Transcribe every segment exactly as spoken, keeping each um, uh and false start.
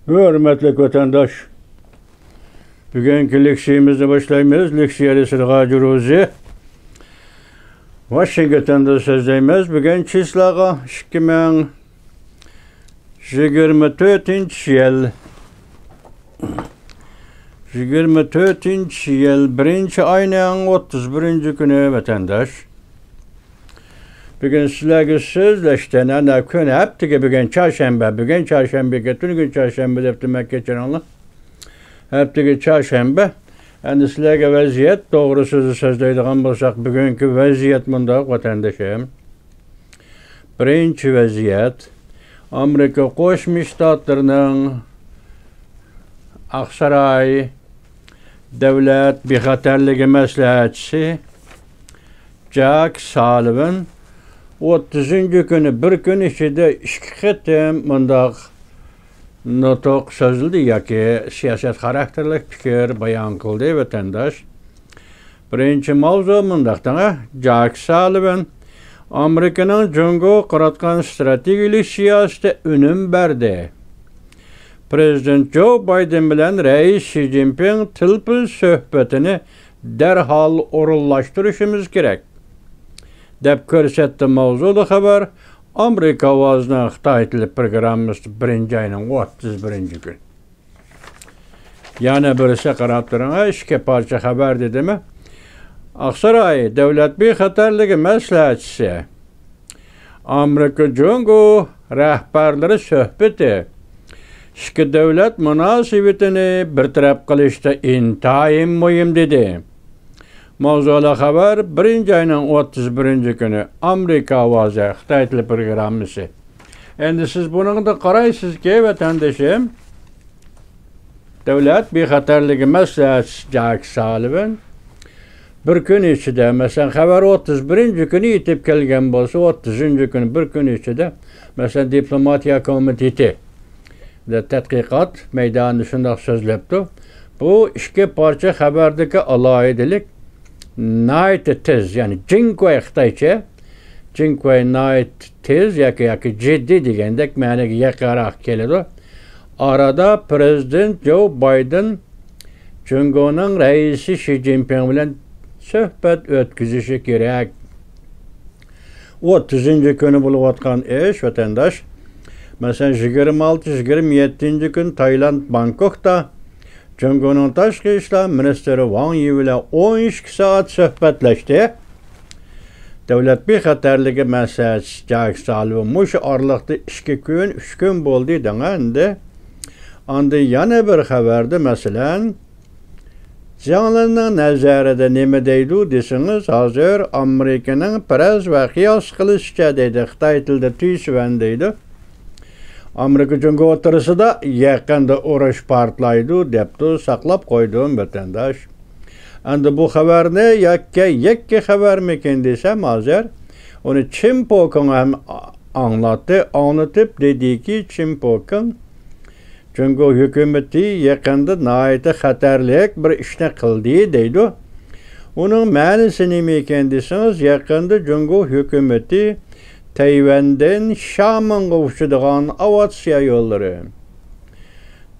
ھۆرمەتلىك ۋەتەنداش، بۈگۈنكى لېكسىيىمىزنى باشلايمىز. لېكسىيە رىسىدىغا جۇرۇزى. ۋاشىنگتوندا سۆزلەيمىز. بۈگۈن چىسلاغا ئىككى مىڭ يىگىرمە تۆتىنچى يىل. يىگىرمە تۆتىنچى يىل، بىرىنچى ئاينىڭ ئوتتۇز بىرىنچى كۈنى، ۋەتەنداش. بۈگۈن سىلەرگە سۆزلەشتىن ئەنە كۈن ھەپتىگە، بۈگۈن چارشەنبە، بۈگۈن چارشەنبىگە، تۈنۈگۈن چارشەنبە دەپتىمەن، كەچۈرۈڭلار. ھەپتىگە چارشەنبە. ئەمدى سىلەرگە ۋەزىيەت توغرىسىدا سۆزلەيدىغان بولساق، بۈگۈنكى ۋەزىيەت مۇنداق، ۋەتەندىشىم. بىرىنچى ۋەزىيەت، ئامېرىكا قوشما شتاتلىرىنىڭ ئاقساراي دۆلەت بىخەتەرلىكى مەسلىھەتچىسى جاك سالىۋان ئوتتۇزىنچى كۈنى بىر كۈن ئىچىدە ئىككى قېتىم مۇنداق نۇتۇق سۆزلىدى ياكى سىياسەت خاراكتېرلىك پىكىر بايان قىلدى، ۋەتەنداش. بىرىنچى ماۋزۇ مۇنداق دەڭە، جاك سالىۋان ئامېرىكىنىڭ جۇڭگوغا قاراتقان ستراتېگىيەلىك سىياسىتى ئۈنۈم بەردى. پىرېزىدېنت جو بايدېن بىلەن رەئىس شى جىنپىڭ تېلېفون سۆھبىتىنى دەرھال ئورۇنلاشتۇرۇشىمىز كېرەك، دەپ كۆرسەتتى ماۋزۇلۇق خەۋەر. ئامېرىكا ئاۋازىنىڭ خىتاي تىلى پروگراممىسى، بىرىنچى ئاينىڭ ئوتتۇز بىرىنچى كۈنى. يەنە بىرسى، قاراپ تۇرۇڭ، ئىككى پارچە خەۋەر دېدىمۇ؟ ئاقساراي دۆلەت بىخەتەرلىكى مەسلىھەتچىسى، ئامېرىكا جۇڭگو رەھبەرلىرى سۆھبىتى ئىككى دۆلەت مۇناسىۋىتىنى بىر تەرەپ قىلىشتا ئىنتايىن مۇھىم، دېدى. ماۋزۇلۇق خەۋەر، بىرىنچى ئاينىڭ ئوتتۇز بىرىنچى كۈنى، ئامېرىكا ئاۋازى خىتاي تىلى پروگراممىسى. ئەمدى سىز بۇنىڭدا قارايسىزكى، ۋەتەندىشىم، دۆلەت بىخەتەرلىكى مەسلىھەتچىسى جاك سالىۋان بىر كۈن ئىچىدە، مەسىلەن، خەۋەر ئوتتۇز بىرىنچى كۈنى يېتىپ كەلگەن بولسا، ئوتتۇزىنچى كۈنى بىر كۈن ئىچىدە، مەسىلەن، دىپلوماتىيە كومىتېتى تەتقىقات مەيدانىدا شۇنداق سۆزلەپتۇ. بۇ ئىككى پارچە خەۋەردىكى ئالاھىدىلىك ناھايىتى تېز، يەنى جىڭكۇەي خىتايچە، جىڭكۇەي ناھايىتى تېز ياكى، ياكى جىددىي دېگەندەك مەنىگە يېقىنراق كېلىدۇ. ئارىدا پىرېزىدېنت جو بايدېن جۇڭگونىڭ رەئىسى شى جىنپىڭ بىلەن سۆھبەت ئۆتكۈزۈشى كېرەك. ئوتتۇزىنچى كۈنى بولۇۋاتقان ئىش، ۋەتەنداش. مەسىلەن، يىگىرمە ئالتە، يىگىرمە يەتتىنچى كۈن تايلاند بانكوكتا جۇڭگونىڭ تاشقى ئىشلار مىنىستىرى ۋاڭ يى بىلەن ئون ئىككى سائەت سۆھبەتلەشتى. دۆلەت بىخەتەرلىكى مەسلىھەتچىسى جاك سالىۋان مۇشۇ ئارىلىقتا ئىككى كۈن، ئۈچ كۈن بولدى دەڭە ئەمدى. ئاندىن يەنە بىر خەۋەردە، مەسىلەن، جياڭلىننىڭ نەزەرىدە نېمە دەيدۇ دېسىڭىز، ھازىر ئامېرىكىنىڭ پەرەز ۋە قىياس قىلىشىچە دەيدۇ، خىتاي تىلىدا تۈيسۈەن دەيدۇ. ئامېرىكا جۇڭگو ئوتتۇرىسىدا يېقىندا ئۇرۇش پارتلايدۇ دەپتۇ، ساقلاپ قويدۇم، ۋەتەنداش. ئەمدى بۇ خەۋەرنى يەككە، يەككە خەۋەرمىكىن دېسەم، ھازىر ئۇنى چىن پوكىڭ ھەم ئاڭلاتتى، ئاڭلىتىپ دېدىكى، چىن پوكىڭ جۇڭگو ھۆكۈمىتى يېقىندا ناھايىتى خەتەرلىك بىر ئىشنى قىلدى دەيدۇ. ئۇنىڭ مەنىسى نېمە ئىكەن دېسىڭىز، يېقىندا جۇڭگو ھۆكۈمىتى تەيۋەندىن شيامېنغا ئۇچىدىغان ئاۋىئاتسىيە يوللىرى،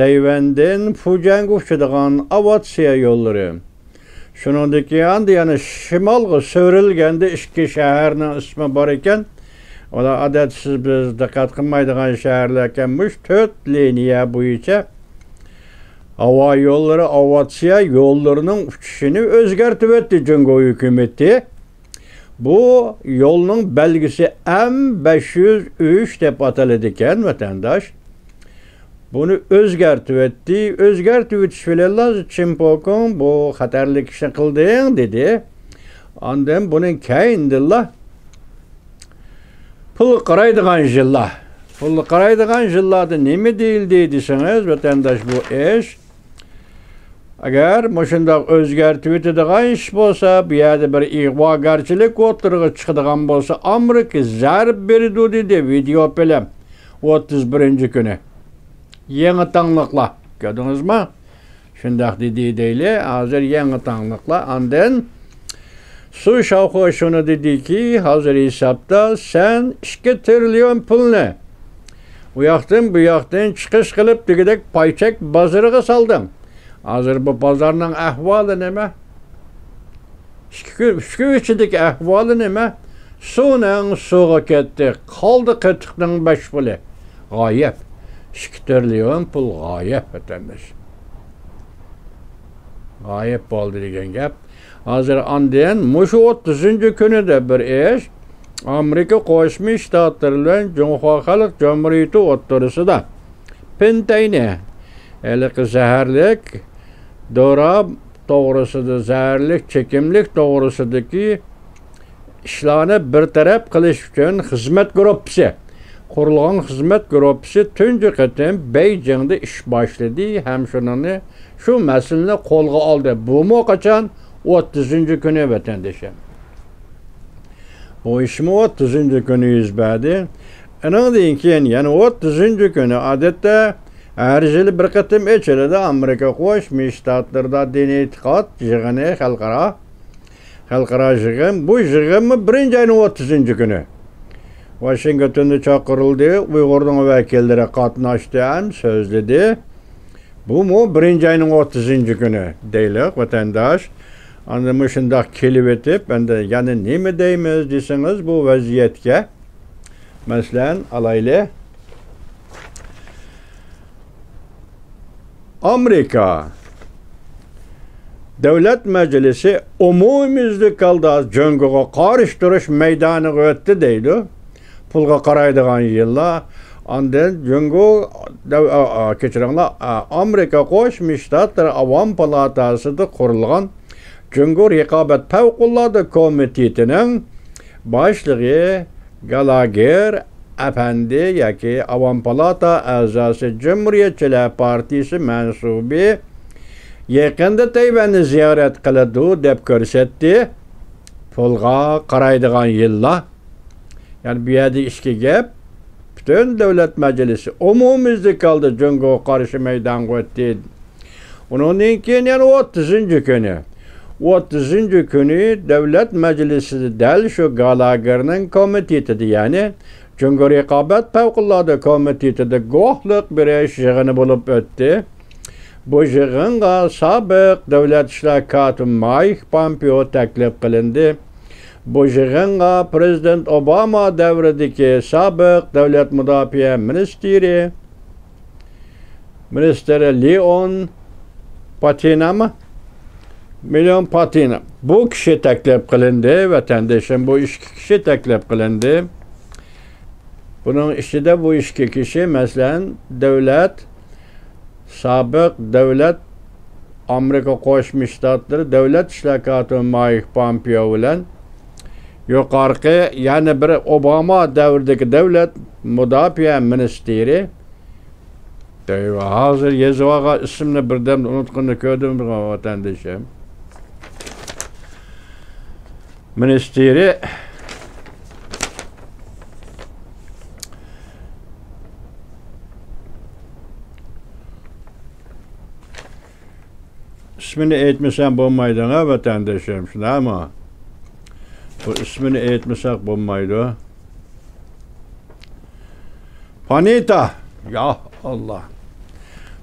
تەيۋەندىن فۇجيەنگە ئۇچىدىغان ئاۋىئاتسىيە يوللىرى، شۇنىڭدىن كېيىن ئاندىن يەنە شىمالغا سۆرۈلگەندە ئىككى شەھەرنىڭ ئىسمى بار ئىكەن. ئۇلار ئادەتتە سىز بىز دىققەت قىلمايدىغان شەھەرلەركەن، مۇشۇ تۆت لىنىيە بويىچە ھاۋا يوللىرى، ئاۋىئاتسىيە يوللىرىنىڭ ئۇچۇشىنى ئۆزگەرتىۋەتتى جۇڭگو ھۆكۈمىتى. بۇ يولنىڭ بەلگىسى ئەم بەش يۈز ئۈچ دەپ ئاتىلىدىكەن، ۋەتەنداش. بۇنى ئۆزگەرتىۋەتتى. ئۆزگەرتىۋېتىش بىلەنلا چىن پوكىڭ بۇ خەتەرلىك ئىشنى قىلدىڭ دېدى. ئاندىن بۇنىڭ كەينىدىنلا پۇلغا قارايدىغان يىللار. پۇلغا قارايدىغان يىللاردا نېمە دېيىلدى دېسىڭىز، ۋەتەنداش، بۇ ئىش ئەگەر مۇشۇنداق ئۆزگەرتىۋېتىدىغان ئىش بولسا، بۇ يەردە بىر ئىغۋاگەرچىلىك ئوتتۇرىغا چىقىدىغان بولسا، ئامېرىكا زەربە بېرىدۇ دېدى ۋىدېئو فىلىم ئوتتۇز بىرىنچى كۈنى. يېڭى تاڭلىقلار. كۆردىڭىزمۇ؟ شۇنداق دېدى دەيلى. ھازىر يېڭى تاڭلىقلار. ئاندىن سۇ شاۋخۇ شۇنى دېدىكى، ھازىر ھېسابتا سەن ئىككى تىرىليون پۇلنى ئۇ ياقتىن، بۇ ياقتىن چىقىش قىلىپ، دېگۈدەك پايچەك بازىرىغا سالدىڭ. ھازىر بۇ بازارنىڭ ئەھۋالى نېمە؟ ئىككى كۈن، ئۈچ كۈن ئىچىدىكى ئەھۋالى نېمە؟ سۇنىڭ سۇغا كەتتى، قالدى قېتىقنىڭ بەش پۇلى. غايىب. ئىككى تىرىليون پۇل غايىب، ۋەتەنداش. غايىب بولدى دېگەن گەپ. ھازىر ئاندىن مۇشۇ ئوتتۇزىنچى كۈنىدە بىر ئىش. ئامېرىكا قوشما شتاتلىرى بىلەن جۇڭخۇا خەلق جۇمھۇرىيىتى ئوتتۇرىسىدا پىنتەينى، ھېلىقى زەھەرلىك دورا توغرىسىدا، زەھەرلىك چېكىملىك توغرىسىدىكى ئىشلارنى بىر تەرەپ قىلىش ئۈچۈن خىزمەت گۇرۇپپىسى، قۇرۇلغان خىزمەت گۇرۇپپىسى تۇنجى قېتىم بېيجىڭدا ئىش باشلىدى ھەم شۇنىڭنى، شۇ مەسىلىنى قولغا ئالدى. بۇمۇ قاچان؟ ئوتتۇزىنچى كۈنى، ۋەتەندىشىم. بۇ ئىشمۇ ئوتتۇزىنچى كۈنى يۈز بەردى. ئۇنىڭدىن كېيىن يەنە ئوتتۇزىنچى كۈنى، ئادەتتە ھەر يىلى بىر قېتىم ئېچىلىدۇ ئامېرىكا قوشما شتاتلىرىدا دىنىي ئېتىقاد يىغىنى، خەلقئارا، خەلقئارا يىغىن. بۇ يىغىنمۇ بىرىنچى ئاينىڭ ئوتتۇزىنچى كۈنى ۋاشىنگتوندا چاقىرىلدى. ئۇيغۇرنىڭ ۋەكىللىرى قاتناشتى ھەم سۆزلىدى. بۇمۇ بىرىنچى ئاينىڭ ئوتتۇزىنچى كۈنى دەيلى، ۋەتەنداش. ئاندىن مۇشۇنداق كېلىۋېتىپ، ئەندى يەنە نېمە دەيمىز دېسىڭىز، بۇ ۋەزىيەتكە، مەسىلەن، ئالايلى. ئامېرىكا دۆلەت مەجلىسى ئومۇميۈزلۈك ھالدا جۇڭگوغا قارشى تۇرۇش مەيدانىغا ئۆتتى دەيدۇ. پۇلغا قارايدىغان يىللار. ئاندىن جۇڭگو دەۋ-، ئا، ئا، كەچۈرۈڭلار، ئا، ئامېرىكا قوشما شتاتلىرى ئاۋام پالاتاسىدا قۇرۇلغان جۇڭگو رىقابەت پەۋقۇلئاددە كومىتېتىنىڭ باشلىقى گالاگېر ئەپەندى ياكى ئاۋام پالاتا ئەزاسى، جۇمھۇرىيەتچىلەر پارتىيىسى مەنسۇبى يېقىندا تەيۋەننى زىيارەت قىلىدۇ دەپ كۆرسەتتى. پۇلغا قارايدىغان يىللار. يەنى بۇ يەردە ئىككى گەپ. پۈتۈن دۆلەت مەجلىسى ئومۇميۈزلۈك ھالدا جۇڭگوغا قارشى مەيدانغا ئۆتتى. ئۇنىڭدىن كېيىن يەنە ئوتتۇزىنچى كۈنى، ئوتتۇزىنچى كۈنى دۆلەت مەجلىسىدە دەل شۇ گالاگېرنىڭ كومىتېتىدا، يەنى جۇڭگو رىقابەت پەۋقۇلئاددە كومىتېتىدا گۇۋاھلىق بېرىش يىغىنى بولۇپ ئۆتتى. بۇ يىغىنغا سابىق دۆلەت ئىشلار كاتىپى مايك پامپېئو تەكلىپ قىلىندى. بۇ يىغىنغا پىرېزىدېنت ئوباما دەۋرىدىكى سابىق دۆلەت مۇداپىئە مىنىستىرى، مىنىستىرى لېئون پاتىنامۇ؟ مىليون پاتىنا. بۇ كىشى تەكلىپ قىلىندى، ۋەتەندىشىم، بۇ ئىككى كىشى تەكلىپ قىلىندى. بۇنىڭ ئىچىدە بۇ ئىككى كىشى، مەسىلەن، دۆلەت، سابىق دۆلەت، ئامېرىكا قوشما شتاتلىرى دۆلەت ئىشلار كاتىپى مايك پامپېئو بىلەن يۇقارقى يەنە بىر ئوباما دەۋرىدىكى دۆلەت مۇداپىئە مىنىستىرى، ھازىر يېزىۋالغان ئىسىمنى بىردەمدە ئۇنتقىنىنى كۆردۈم، ۋەتەندىشىم. مىنىستىرى، ئىسمىنى ئېيتمىسام بولمايدۇ، ۋەتەندىشىم، شۇنداقمۇ؟ بۇ ئىسمىنى ئېيتمىساق بولمايدۇ. پانېتا. يا ئاللا.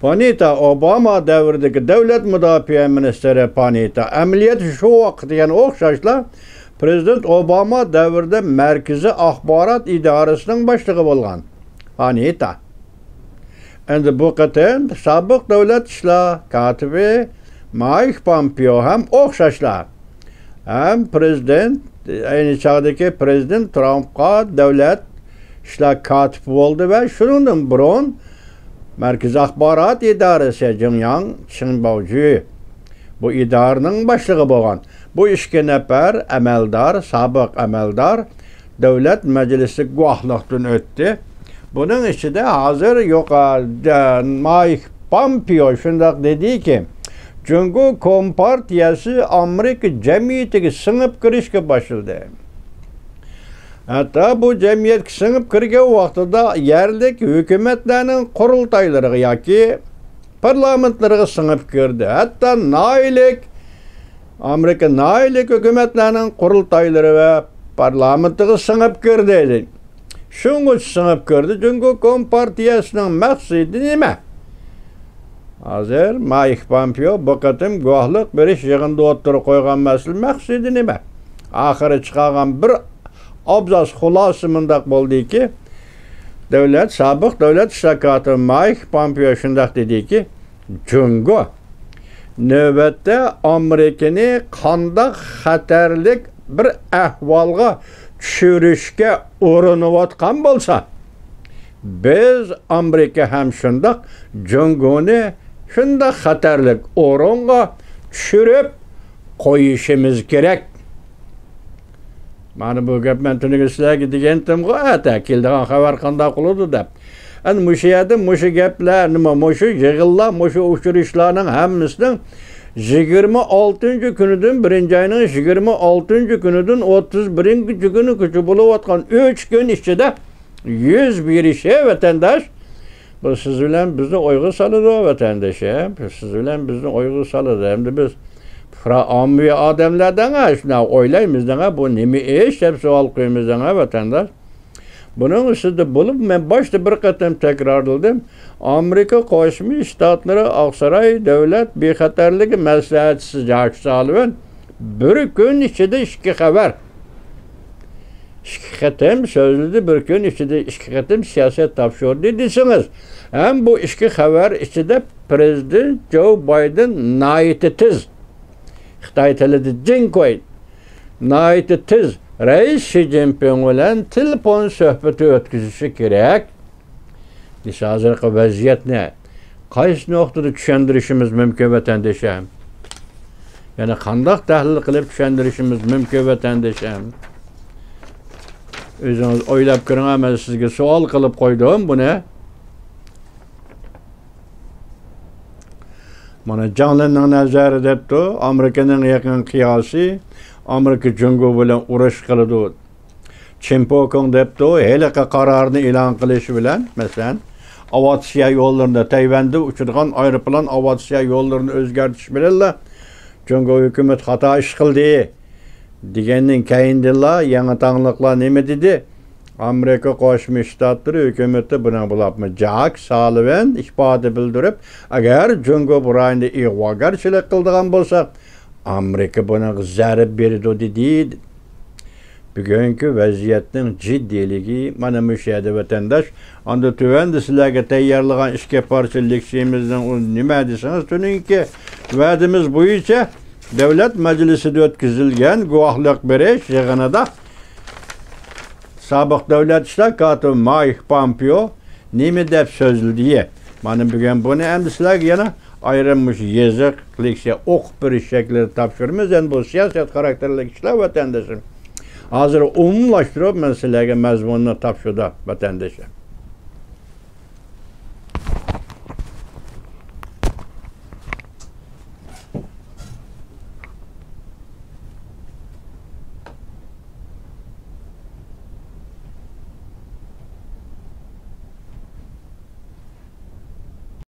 پانېتا، ئوباما دەۋرىدىكى دۆلەت مۇداپىئە مىنىستىرى پانېتا. ئەمەلىيەتتە شۇ ۋاقىت دېگەن ئوخشاشلا پىرېزىدېنت ئوباما دەۋرىدە مەركىزىي ئاخبارات ئىدارىسىنىڭ باشلىقى بولغان پانېتا. ئەمدى بۇ قېتىم سابىق دۆلەت ئىشلار كاتىپى مايك پامپېئو ھەم ئوخشاشلا ھەم پىرېزىدېنت، ئەينى چاغدىكى پىرېزىدېنت ترامپقا دۆلەت ئىشلار كاتىپى بولدى ۋە شۇنىڭدىن بۇرۇن مەركىزىي ئاخبارات ئىدارىسى جېڭياڭ چىڭباۋجۈ بۇ ئىدارىنىڭ باشلىقى بولغان. بۇ ئىككى نەپەر ئەمەلدار، سابىق ئەمەلدار دۆلەت مەجلىسى گۇۋاھلىقتىن ئۆتتى. بۇنىڭ ئىچىدە ھازىر يۇقا-، دە-، مايك پامپېئو شۇنداق دېدىكى، جۇڭگو كومپارتىيەسى ئامېرىكا جەمئىيىتىگە سىڭىپ كىرىشكە باشلىدى. ھەتتا بۇ جەمئىيەتكە سىڭىپ كىرگەن ۋاقتىدا يەرلىك ھۆكۈمەتلەرنىڭ قۇرۇلتايلىرىغا ياكى پارلامېنتلىرىغا سىڭىپ كىردى. ھەتتا ناھىيىلىك، ئامېرىكا ناھىيىلىك ھۆكۈمەتلەرنىڭ قۇرۇلتايلىرى ۋە پارلامېنتىغا سىڭىپ كىردى. شۇڭغۇچە سىڭىپ كىردى. جۇڭگو كومپارتىيەسىنىڭ مەقسىتى نېمە؟ ھازىر مايك پامپېئو بۇ قېتىم گۇۋاھلىق بېرىش يىغىنىدا ئوتتۇرىغا قويغان مەسىلە مەقسىتى نېمە؟ ئاخىرى چىقارغان بىر ئابزاس خۇلاسە مۇنداق بولدىكى، دۆلەت، سابىق دۆلەت ئىشلار كاتىپى مايك پامپېئو شۇنداق دېدىكى، جۇڭگو نۆۋەتتە ئامېرىكىنى قانداق خەتەرلىك بىر ئەھۋالغا چۈشۈرۈشكە ئۇرۇنۇۋاتقان بولسا، بىز ئامېرىكا ھەم شۇنداق جۇڭگونى شۇنداق خەتەرلىك ئورۇنغا چۈشۈرۈپ قويۇشىمىز كېرەك. مانا بۇ گەپ مەن تۈنۈگۈن سىلەرگە دېگەنتىمغۇ، ئەتە كېلىدىغان خەۋەر قانداق قىلىدۇ دەپ. ئەنە مۇشۇ يەردە مۇشۇ گەپلەر، نېمە، مۇشۇ يىغىنلار، مۇشۇ ئۇچرىشىشلارنىڭ ھەممىسىنىڭ يىگىرمە ئالتىنچى كۈنىدىن، بىرىنچى ئاينىڭ يىگىرمە ئالتىنچى كۈنىدىن ئوتتۇز بىرىنچى كۈنىگىچە بولۇۋاتقان ئۈچ كۈن ئىچىدە يۈز بېرىشى، ۋەتەنداش، بۇ سىز بىلەن بىزنى ئويغا سالىدۇ، ۋەتەنداش، ھە؟ بۇ سىز بىلەن بىزنى ئويغا سالىدۇ. ئەمدى بىز پۇرا ئاممىۋى ئادەملەر دەڭە، شۇنداق ئويلايمىز دەڭە، بۇ نېمە ئىش دەپ سوئال قويىمىز دەڭە، ۋەتەنداش. بۇنىڭ ئۈستىدە بولۇپ، مەن باشتا بىر قېتىم تەكرارلىدىم. ئامېرىكا قوشما شتاتلىرى ئاقساراي دۆلەت بىخەتەرلىكى مەسلىھەتچىسى جاك سالىۋان بىر كۈن ئىچىدە ئىككى خەۋەر، ئىككى قېتىم سۆزلىدى، بىر كۈن ئىچىدە ئىككى قېتىم سىياسەت تاپشۇردى دېسىڭىز، ھەم بۇ ئىككى خەۋەر ئىچىدە پىرېزىدېنت جو بايدېن ناھايىتى تېز، خىتاي تىلىدا جىنكۇي، ناھايىتى تېز رەئىس شى جىنپىڭ بىلەن تېلېفون سۆھبىتى ئۆتكۈزۈشى كېرەك. دېسە، ھازىرقى ۋەزىيەتنى قايسى نۇقتىدا چۈشەندۈرۈشىمىز مۇمكىن، ۋەتەندىشىم؟ يەنى قانداق تەھلىل قىلىپ چۈشەندۈرۈشىمىز مۇمكىن، ۋەتەندىشىم؟ ئۆزىڭىز ئويلاپ كۆرۈڭ، مەن سىزگە سوئال قىلىپ قويدۇم بۇنى. مانا جاڭ لىننىڭ نەزەرى دەپتۇ، ئامېرىكىنىڭ يېقىن قىياسى ئامېرىكا جۇڭگو بىلەن ئۇرۇش قىلىدۇ. چىن پوكىڭ دەپتۇ، ھېلىقى قارارنى ئېلان قىلىش بىلەن، مەسىلەن، ئاۋىئاتسىيە يوللىرىنى، تەيۋەندە ئۇچىدىغان ئايروپىلان ئاۋىئاتسىيە يوللىرىنى ئۆزگەرتىش بىلەنلا جۇڭگو ھۆكۈمىتى خاتا ئىش قىلدى دېگەندىن كېيىندىلا يېڭى تاڭلىقلار نېمە دېدى؟ ئامېرىكا قوشما شتاتلىرى ھۆكۈمىتى بۇنىڭ بىلەنمۇ جاك سالىۋان ئىپادە بىلدۈرۈپ، ئەگەر جۇڭگو بۇ رايوندا ئىغۋاگەرچىلىك قىلىدىغان بولسا، ئامېرىكا بۇنىڭغا زەربە بېرىدۇ دېدى. بۈگۈنكى ۋەزىيەتنىڭ جىددىيلىكى مانا مۇشۇ يەردە، ۋەتەنداش. ئاندىن تۆۋەندە سىلەرگە تەييارلىغان ئىككى پارچە لېكسىيىمىزنىڭ ئۇ نېمە دېسىڭىز، تۈنۈگۈنكى ۋەدىمىز بويىچە دۆلەت مەجلىسىدە ئۆتكۈزۈلگەن گۇۋاھلىق بېرىش يىغىنىدا سابىق دۆلەت ئىشلار كاتىپى مايك پامپېئو نېمە دەپ سۆزلىدى؟ مانا بۈگۈن بۇنى ئەمدى سىلەرگە يەنە ئايرىم مۇشۇ يېزىق لېكسىيە ئوقۇپ بېرىش شەكلىدە تاپشۇرىمىز. يەنە بۇ سىياسەت خاراكتېرلىك ئىشلار، ۋەتەندىشىم. ھازىر ئومۇملاشتۇرۇپ مەن سىلەرگە مەزمۇننى تاپشۇردۇم، ۋەتەندىشىم.